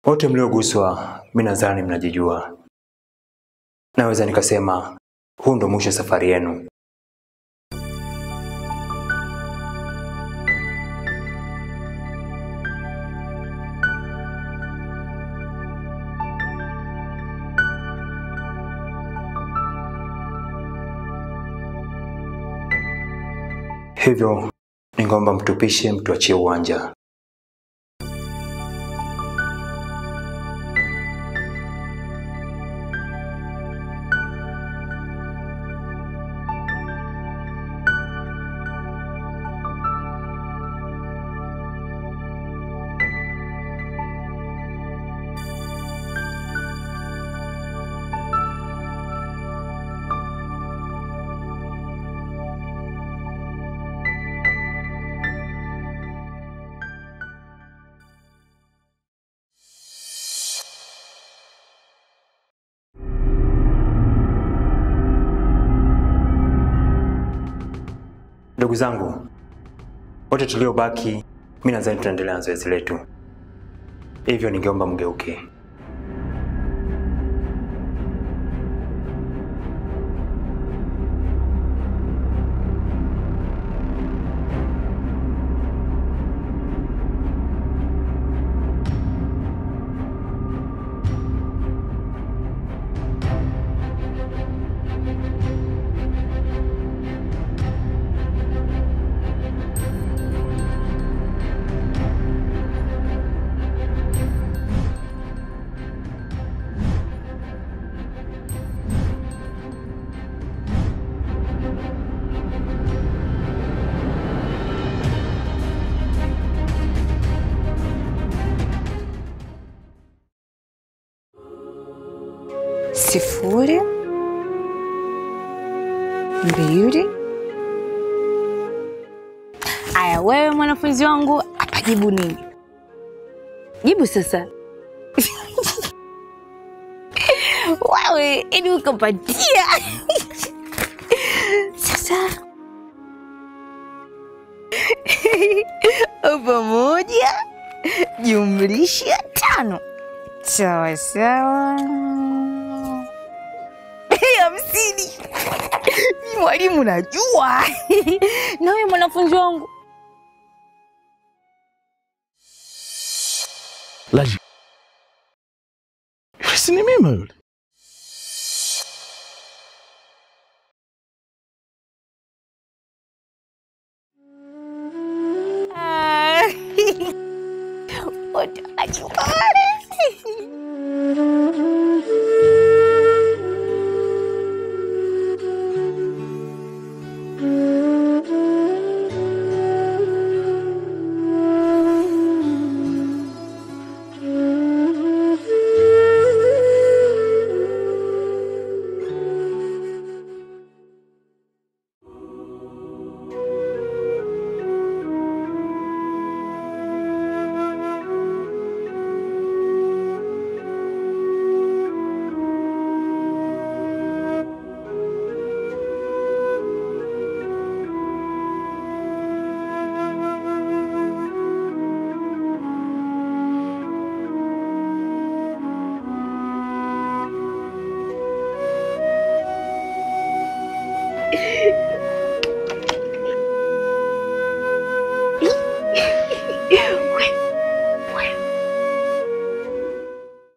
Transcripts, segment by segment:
Wote mlioguswa, mimi nadhani mnajijua. Naweza nikasema huu ndo mwisho safari yenu. Hivyo ningeomba mtupishe, mtuachie uwanja. Ndugu zangu, wote tuliobaki, mimi nadhani tunaendelea na zoezi letu. Hivyo ningeomba mgeuke. Sifuri, mbili. Aya, wewe mwanafunzi wangu, hapa jibu nini? Jibu sasa. Wewe, ili ukapatia. Sasa. Pamoja jumlisha 5. Sawa sawa. 50. Ni mwalimu najua. Na wewe mwanafunzi wangu. Laji. Si ni mimi yule. Wote wanajua.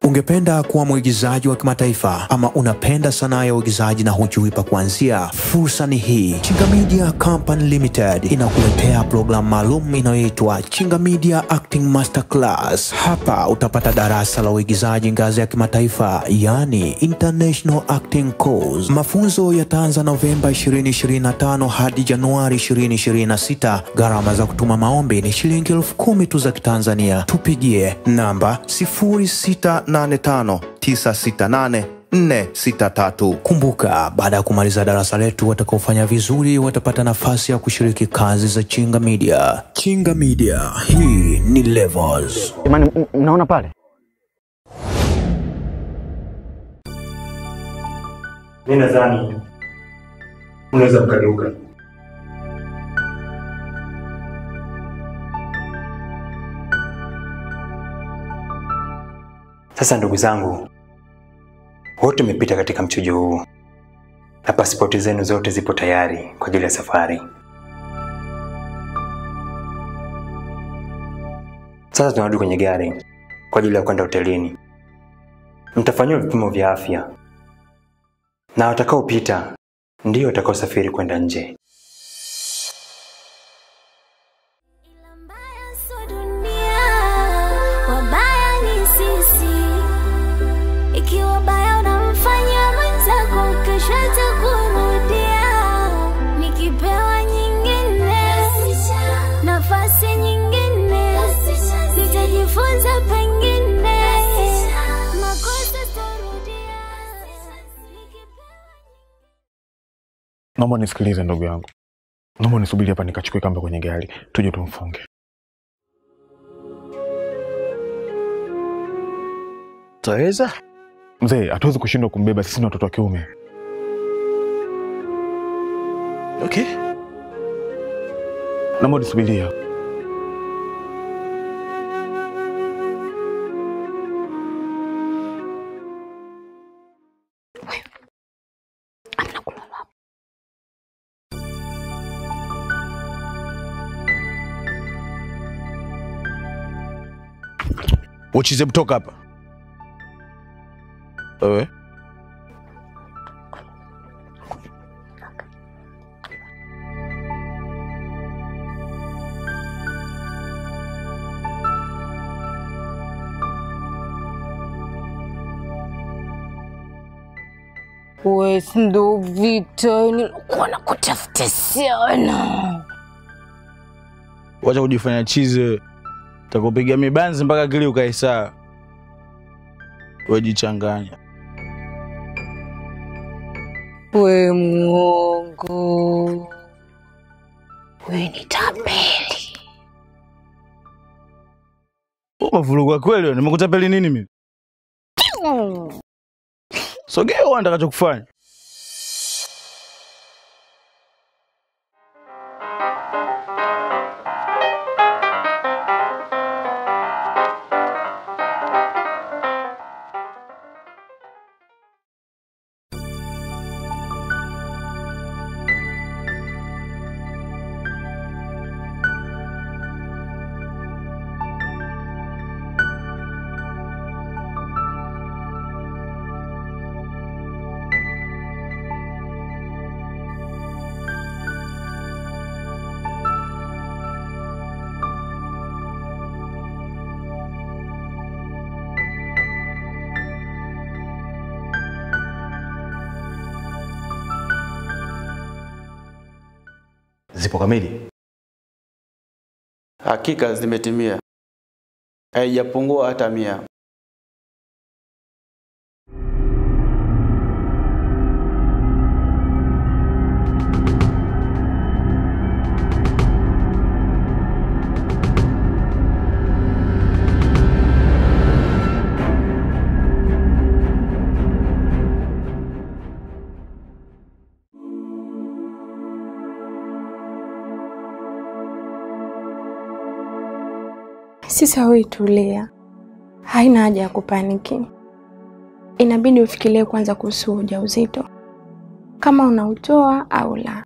Ungependa kuwa mwigizaji wa kimataifa ama unapenda sanaa ya uigizaji na hujui pa kuanzia? Fursa ni hii. Chinga Media Company Limited inakuletea programu maalum inayoitwa Chinga Media Acting Masterclass. Hapa utapata darasa la uigizaji ngazi ya kimataifa, yani International Acting Course. Mafunzo yataanza Novemba 2025 hadi Januari 2026. Gharama za kutuma maombi ni shilingi 10,000 tu za Kitanzania. Tupigie namba 0685 968 463. Kumbuka, baada ya kumaliza darasa letu, watakaofanya vizuri watapata nafasi ya kushiriki kazi za Chinga Media. Chinga Media, hii ni Levels. Jamani, mnaona pale? Mimi nadhani unaweza mkageuka. Sasa ndugu zangu, wote mmepita katika mchujo huu na pasipoti zenu zote zipo tayari kwa ajili ya safari. Sasa tunarudi kwenye gari kwa ajili ya kwenda hotelini. Mtafanyiwa vipimo vya afya na watakaopita ndio watakaosafiri kwenda nje. Naomba nisikilize ndugu yangu. Naomba nisubiri hapa nikachukue kamba kwenye gari, tuje tumfunge. Taweza? Mzee, hatuwezi kushindwa kumbeba, sisi ni watoto wa kiume. Okay. Naomba nisubiri hapa. Uchize mtoka hapa. Wewe. Wewe ndo vita nilikuwa nakutafuta sana. Wacha kujifanya chizi. Takupiga mibanzi mpaka akili ukae sawa. Wewe jichanganya. We muongo. We ni tapeli. Umevuruga kweli, nimekutapeli nini mimi? Sogea uone nitakachokufanya. Zipo kamili? Hakika zimetimia. Haijapungua hata 100. Sasa wewe tulia. Haina haja ya kupaniki. Inabidi ufikirie kwanza kuhusu ujauzito, kama unautoa au la.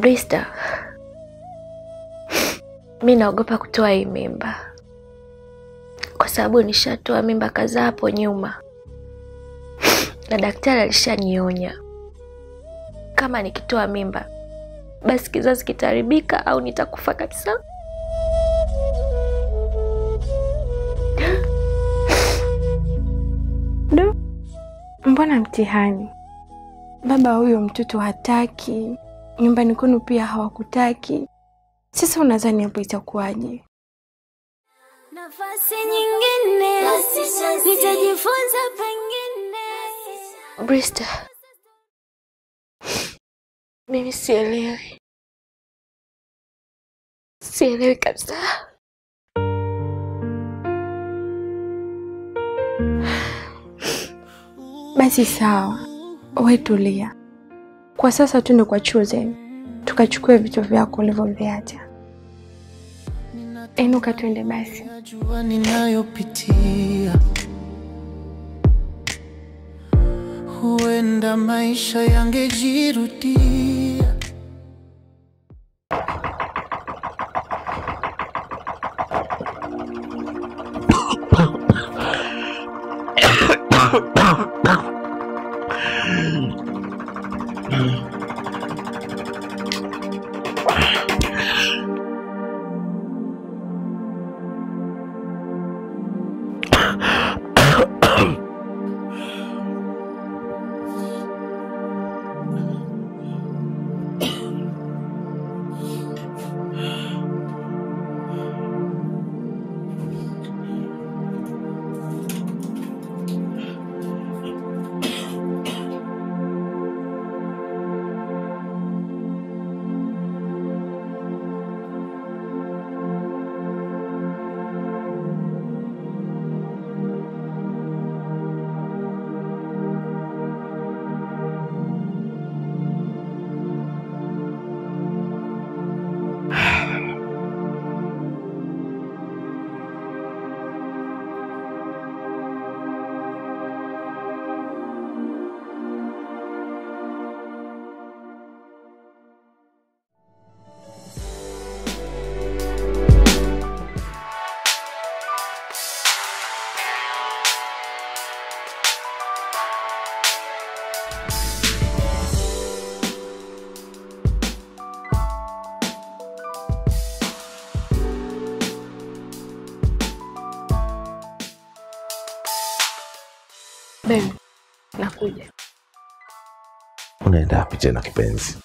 Brista, mimi naogopa kutoa hii mimba kwa sababu nishatoa mimba kadhaa hapo nyuma na daktari alishanionya kama nikitoa mimba basi kizazi kitaharibika au nitakufa kabisa. Do, mbona mtihani? Baba huyo mtoto hataki, nyumbani kwenu pia hawakutaki. Sasa unadhani hapo itakuwaje? Nafasi nyingine nitajifunza pengine. Brista, mimi sielewi. Sielewi kabisa. Basi sawa, wewe tulia. Kwa sasa tu ni kwa Chuze, tukachukue vitu vyako ulivyoviacha. Enuka tuende basi. Najua ninayopitia, huenda maisha yangejirudia. Baby, nakuja. Unaenda wapi tena kipenzi?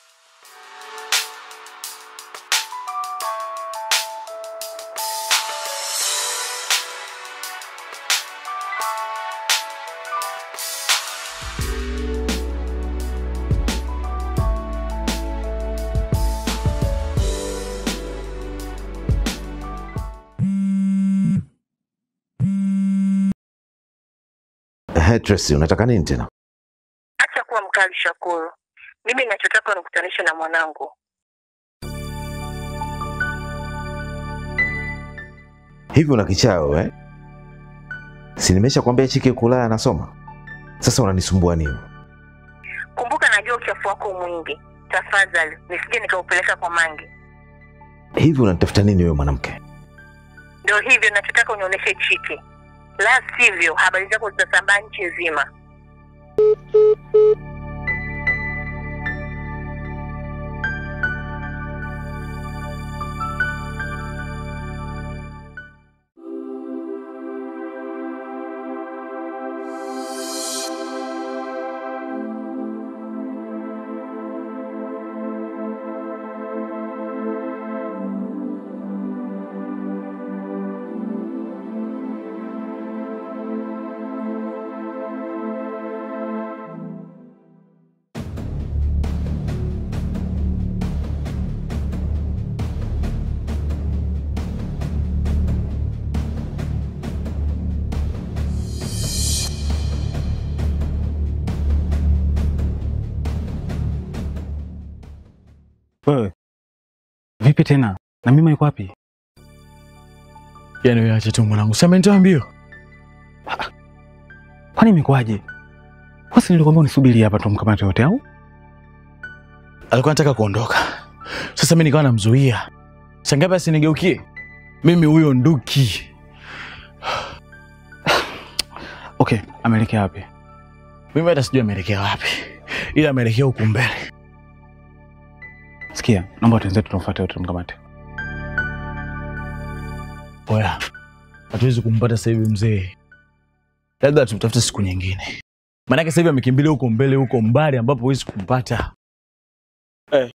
Tracy, unataka nini tena? Acha kuwa mkali Shakuru. Mimi ninachotaka ni kukutanisha na mwanangu. Hivi una kichaa wewe? Si nimeshakwambia Chike kulala anasoma. Sasa unanisumbua nini? Kumbuka najua uchafu wako mwingi. Tafadhali, nisije nikaupeleka kwa Mangi. Hivi unanitafuta nini wewe mwanamke? Ndio hivyo ninachotaka unionyeshe Chike. La sivyo, habari zako zitasambaa nchi nzima. Wewe vipi tena? Na mimi yuko wapi? Yaani wewe acha tu mwanangu. Sasa amenitoa mbio. Kwani imekuaje? Kwani nilikwambia unisubiri hapa tumkamate wote au? Alikuwa anataka kuondoka. Sasa mimi nikawa namzuia. Sangapi asinigeukie? Mimi huyo nduki. Okay, ameelekea wapi? Mimi hata sijui ameelekea wapi. Ila ameelekea huku mbele. Sikia, naomba tuenze tumfuate wote tumkamate. Oya, hatuwezi kumpata sasa hivi mzee. Labda tumtafute siku nyingine. Maana sasa hivi amekimbilia huko mbele huko mbali ambapo huwezi kumpata. Eh.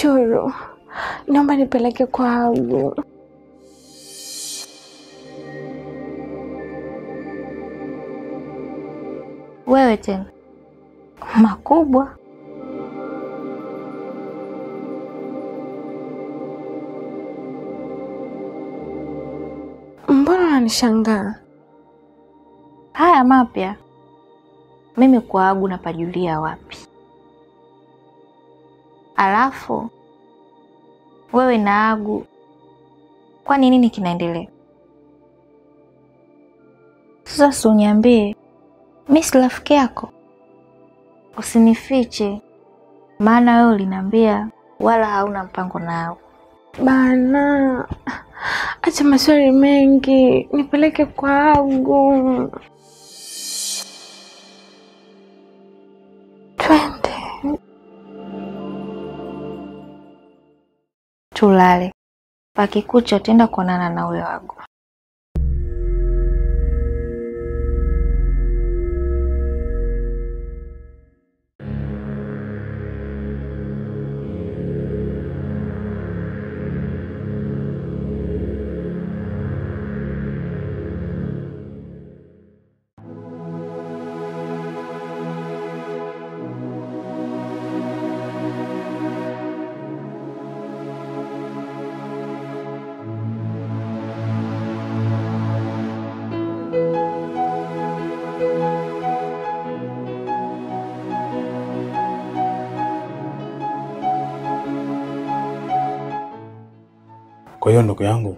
Churu, naomba nipeleke kwa Agu. Wewe tena makubwa. Mbona unanishangaa? Haya mapya. Mimi kwa Agu napajulia wapi? Alafu wewe na Agu, kwani nini kinaendelea? Sasa si uniambie, mimi si rafiki yako. Usinifiche, maana wewe uliniambia wala hauna mpango nao. Bana, acha maswali mengi, nipeleke kwa Agu. Twende. Tulale. Pakikucha utaenda kuonana na huyo Agu. Kwa hiyo ndugu yangu,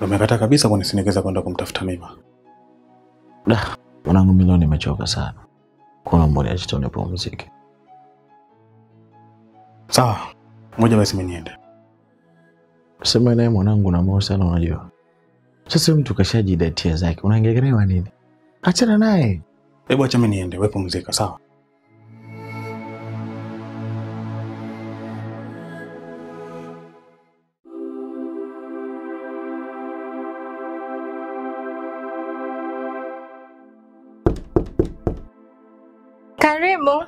umekataa kabisa kunisindikiza kwenda kumtafuta Mima. Da, mwanangu mimi leo nimechoka sana. Kuna mbona acha nipumzike. Sawa, ngoja basi mimi niende. Sema naye mwanangu na moyo sana unajua. Sasa mtu kashajidatia zake, unaangalia nini? Achana naye. Hebu acha mimi niende, wewe pumzika, sawa? Karibu.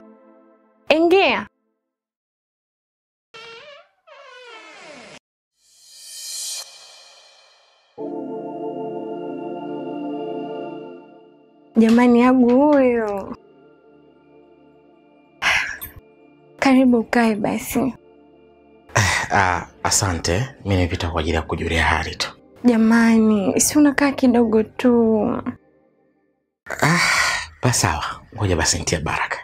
Ingia. Jamani, Agu huyo. Karibu ukae basi. Asante. Mimi nimepita kwa ajili ya kujulia hali tu. Jamani, si unakaa kidogo tu. Basi sawa. Ngoja basi nitie baraka.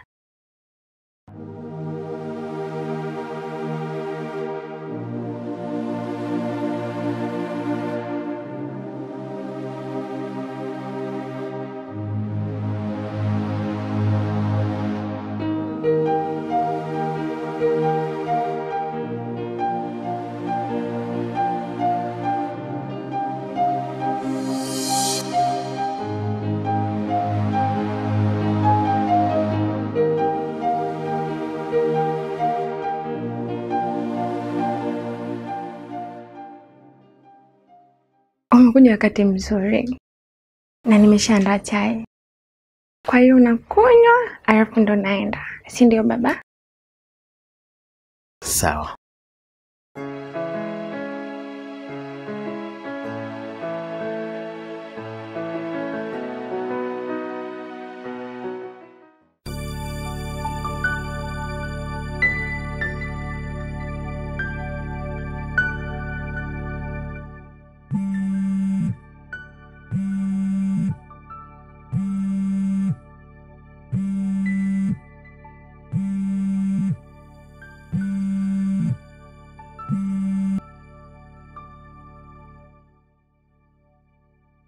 Umekuja wakati mzuri na nimeshaandaa chai. Kwa hiyo unakunywa alafu ndo naenda, si ndio baba? Sawa.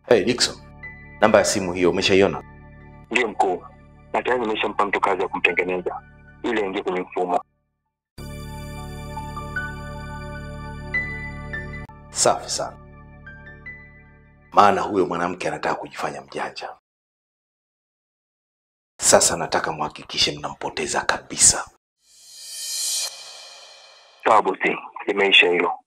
Hey, Dickson, namba ya simu hiyo umeshaiona? Ndio mkuu. Na tayari nimeshampa mtu kazi ya kumtengeneza ili aingie kwenye mfumo. Safi sana. Maana huyo mwanamke anataka kujifanya mjanja. Sasa nataka muhakikishe mnampoteza kabisa. Sawa bosi, limeisha hilo.